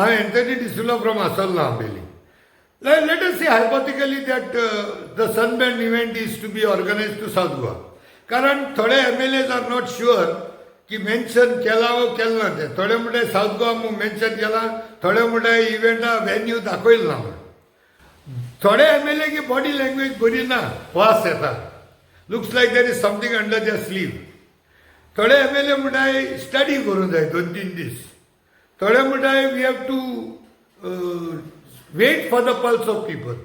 हांव Anthony D'Silva from Assolna Ambelim. Let us say hypothetically that the sunburn event is to be organized to South Goa. कारण थोडे MLAs are not sure की mention केला वो केलं ना ते. थोडे म्हणटाय साऊथ गोवा म्हूण मेन्शन केला, थोडे म्हणटाय इव्हेंटा व्हेन्यू दाखयला ना म्हूण. थोडे एमएलए की बॉडी लँग्वेज बरी ना, वास येता, looks like there is something under their sleeve. थोडे एमएलए म्हणटाय स्टडी करूंक जाय 2-3 दीस. थोडे म्हणटाय we have to wait for the pulse of people.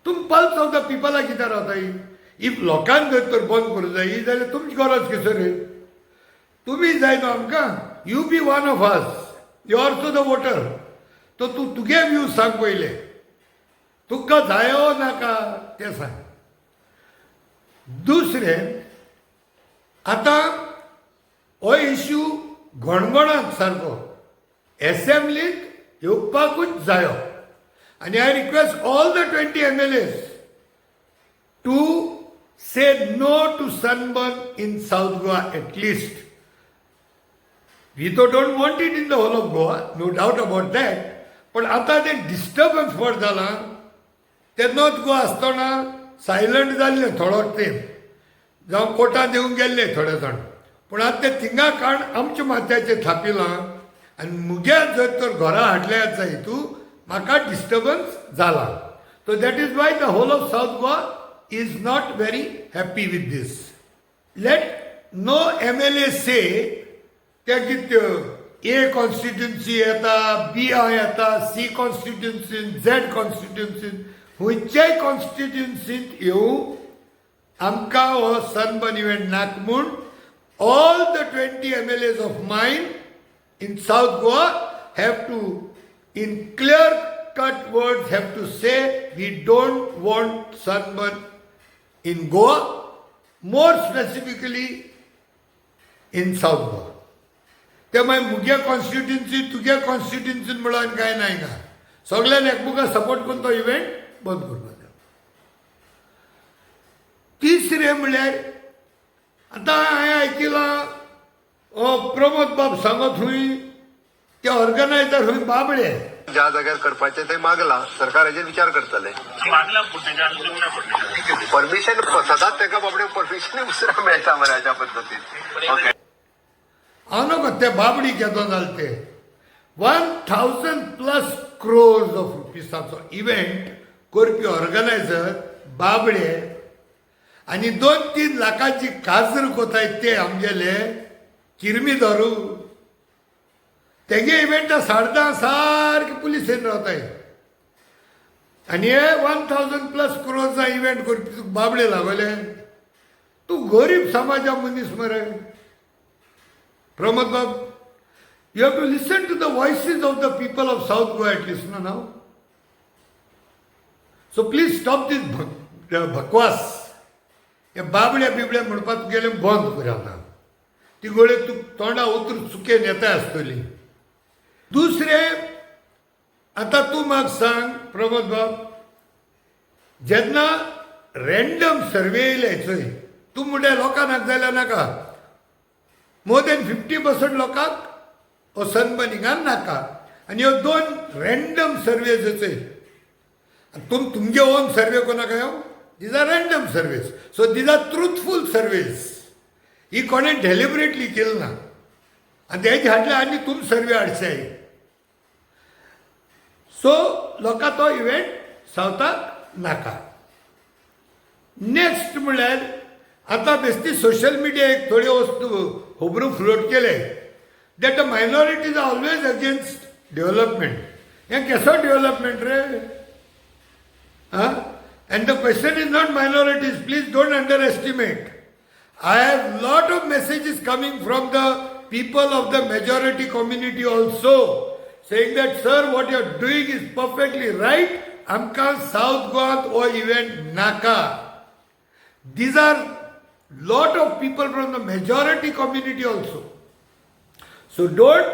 तुम पल्स ऑफ the पिपला कित्याक रावताय? If लोकांक जर तर बंद करूंक जाय जाल्यार तुमची गरज कितें रे? तुमी जाय न्हू आमकां. You be one of us, you also the voter. तो तूं तुगे व्यू सांग पयले, तुका जायो नाका तें सांग. दुसरें, आतां हो इश्यू घणघणात सारको एसेंब्लीत येवपाकूच जायो आनी I request all the 20 MLAs to say no to sunburn in South Goa at least. We though don't want it in the whole of Goa, no doubt about that. पण आतां तें डिस्टर्बन्स फट जालां. ते नॉर्थ गोवा आसतना silent जाल्ले थोडो तेंप, जावं कोर्टांत येवंक गेल्ले थोडे जाण. पूण आतां ते थिंगा काण आमच्या माथ्याचेर थापिलां आनी मुगे जर तर घरा हाडले आसा हितू म्हाका डिस्टर्बन्स जाला. So that is why the whole of South Goa is not very happy with this. Let no MLA say ते कितें ए कॉन्स्टिट्युन्सी येता, बी येता, सी कॉन्स्टिट्युन्सीन, झेड कॉन्स्टिट्युन्सीन, खंयच्याय कॉन्स्टिट्युन्सींत येवं, आमकां हो सनबर्न इव्हेंट नाक म्हूण all the 20 MLAs of mine in South Goa have to, in clear cut words, have to say we don't want sunburn in Goa, more specifically in South Goa. ते मागीर मुगे constituency, तुगे कॉन्स्टिट्युन्सीन म्हणून कांय नाय का. सगळ्यान एकमेकांक सपोर्ट करून तो इव्हेंट बंद करपाक जाय. तिसरें म्हणल्यार, आतां हांवें आयकिलां, हो प्रमोद बाब सांगत खंय ते ऑर्गनायझर खंय बाबडे. ज्या जाग्यार करपाचें थंय मागला, सरकार हेजेर विचार करतले. मागला फुटेज. परमिशन सदांच ताका बाबडे परमिशन उसरां मेळटा मरे अशा पद्दतीन. ओके. हांव नको ते बाबडी केदो जाले ते 1000+ crores of रुपीसाचो इव्हेंट करपी ऑर्गनायझर बाबडे आनी 2-3 लाखाची काजर कोताय ते आमगेले किरमी धरू. तेगे इव्हेंटा 10:30 सारके पुलीस येवन रावताय आनी हे 1000+ क्रोर्सा इव्हेंट करपी तुका बाबडे लागले. तूं गरीब समाजा मनीस मरे प्रमोद बाब. You have to listen to the voices of the people of South Goa at least, no, now. So please stop this बकवास. हे बाबड्या बिबड्या म्हणपाक गेले बंद कर आतां. ती गोळे तूं तोंडा उतर चुकेन येता आसतली. दुसरें, आतां तूं म्हाका सांग प्रमोद बाब, जेन्ना रँडम सर्वे येयले चोय, तूं म्हणटा लोकांक नाका जाल्यार नाका, मोर दॅन 50% लोकांक हो सनबर्निंगान नाका आनी ह्यो दोन रँडम सर्वेज चोय, तुम तुमगे ओन सर्वे कोणाक हांव. These are random surveys, so these are truthful surveys. ही कोणें डेलिबरेटली केलं ना आनी तेजे हाडले आनी तुम सर्वे हाडचे. सो लोकां तो इव्हेंट सावथाक नाका. नेक्स्ट म्हणल्यार, आतां बेश्टी सोशल मिडिया एक थोड्यो वस्तू खबरो फ्लोट केले that the minorities are always against development. हें केसो डेव्हलपमेंट रे? आं, and the question is not minorities. Please don't underestimate. I have lot of messages coming from the people of the majority community also, saying that, "Sir, what you are doing is perfectly right. आमकां south गोवात हो event नाका." These are lot of people from the majority community also. So don't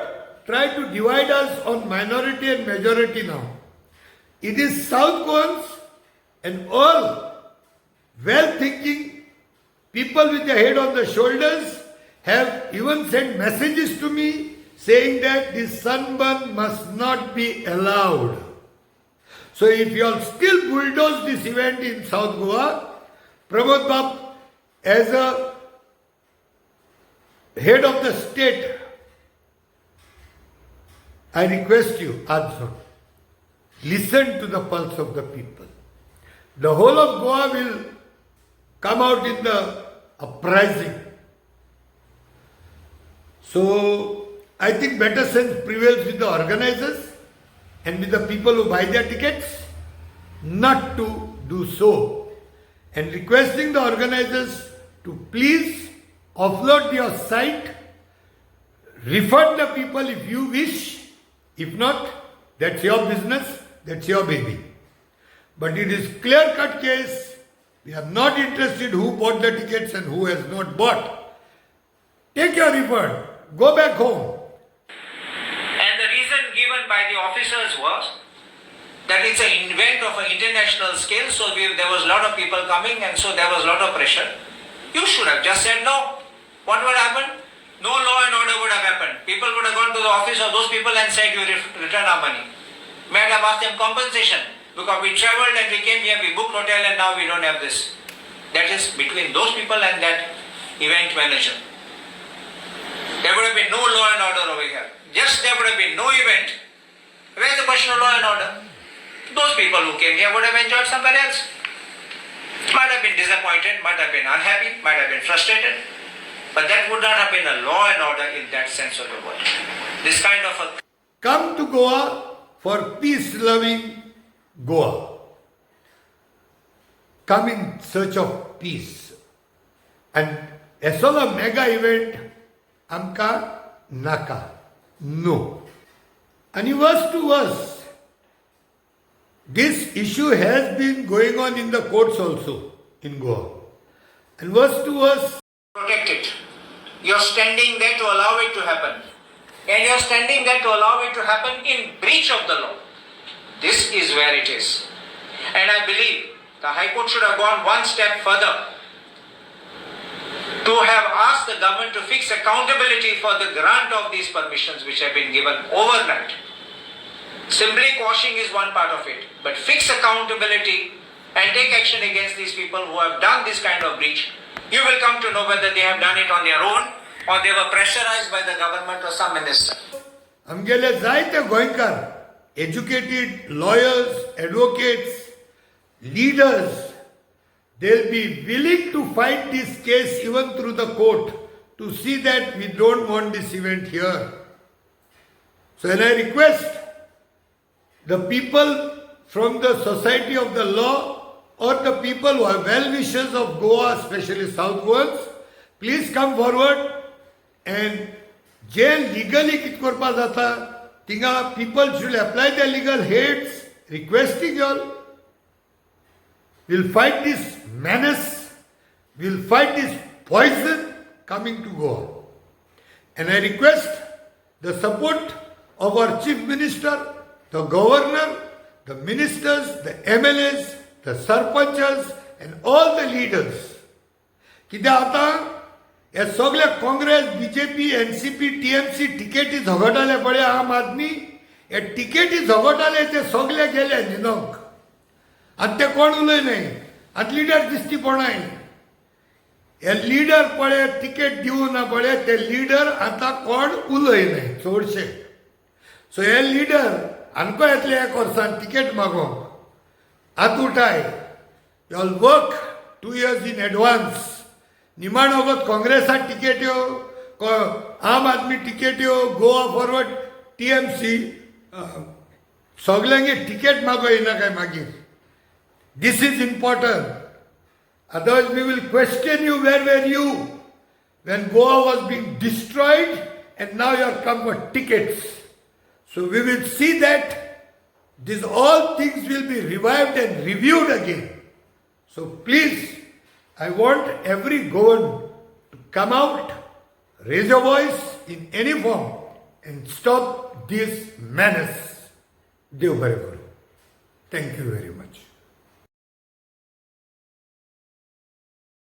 try to divide us on minority and majority now. It is South Goans and all well thinking people with their head on the shoulders have even sent messages to me saying that this sunburn must not be allowed. So if you all still bulldoze this event in South Goa, Pramod Bab, as a head of the state, I request you, also, listen to the pulse of the people. The whole of Goa will come out in the uprising. So I think better sense prevails with the organizers and with the people who buy their tickets not to do so. And requesting the organizers to please offload your site, refund the people if you wish. If not, that's your business, that's your baby. But it is clear cut case. We are not interested who bought the tickets and who has not bought. Take your refund. Go back home. And the reason given by the officers was that it's an event of an international scale, so there was a lot of people coming and so there was a lot of pressure. You should have just said no. What would happen? No law and order would have happened. People would have gone to the office of those people and said, you return our money. Might have asked them compensation because we traveled and we came here, we booked hotel and now we don't have this. That is between those people and that event manager. There would have been no law and order over here. Just there would have been no event. Where is the question of law and order? Those people who came here would have enjoyed somewhere else. Might have been disappointed, might have been unhappy, might have been frustrated. But that would not have been a law and order in that sense of the word. This kind of a Come to Goa for peace loving Goa. Come in search of peace. And असलो mega event आमकां नाका, no. आनी worse to worse, this issue has been going on in the courts also in Goa. And worse to worse, protect it. You're standing there to allow it to happen. And you're standing there to allow it to happen in breach of the law. This is where it is. And I believe the High Court should have gone one step further to have asked the government to fix accountability for the grant of these permissions which have been given overnight. Simply quashing is one part of it, but fix accountability and take action against these people who have done this kind of breach. You will come to know whether they have done it on their own or they were pressurized by the government or some minister. आमगेले जायते गोंयकार, educated lawyers, advocates, leaders, they'll be willing to fight this case even through the court to see that we don't want this event here. So, and I request the people from the Society of the Law or the people who are well wishers of Goa, especially South Goans, please come forward and J legally कितें करपा जाता थिंगा people should apply the legal heads, requesting all. We'll fight this menace, we'll fight this poison coming to Goa. And I request the support of our Chief Minister, the Governor, the ministers, the MLAs, the sarpanchas, and all the leaders. कित्याक आतां हे सगळे Congress, BJP, NCP, TMC टिकेटी झगडटाले पळय, आम आदमी हे टिकेटी झगडटाले, ते सगळे गेले न्हिदोंक. आनी ते कोण उलयनाय. आतां लिडर दिश्टी पडनाय. हे लिडर पळय तिकेट दिवं ना पळय, ते लिडर आतां कोण उलयनाय चडशे. सो हे लिडर आमकां येतले एक वर्सान तिकेट मागोंक. आतां उठाय, you all work 2 years in advance. निमाण वगत काँग्रेसाक टिकेट्यो, आम आदमी टिकेट्यो, गोवा फॉरवर्ड, टीएमसी, सगल्यांगे तिकेट मागो येयना काय मागीर. This is important. Otherwise, we will question you, where were you when Goa was being destroyed and now you are come for tickets. So we will see that these all things will be revived and reviewed again. So please, I want every Goan to come out, raise your voice in any form and stop this menace. देव बरें करूं. Thank you very much.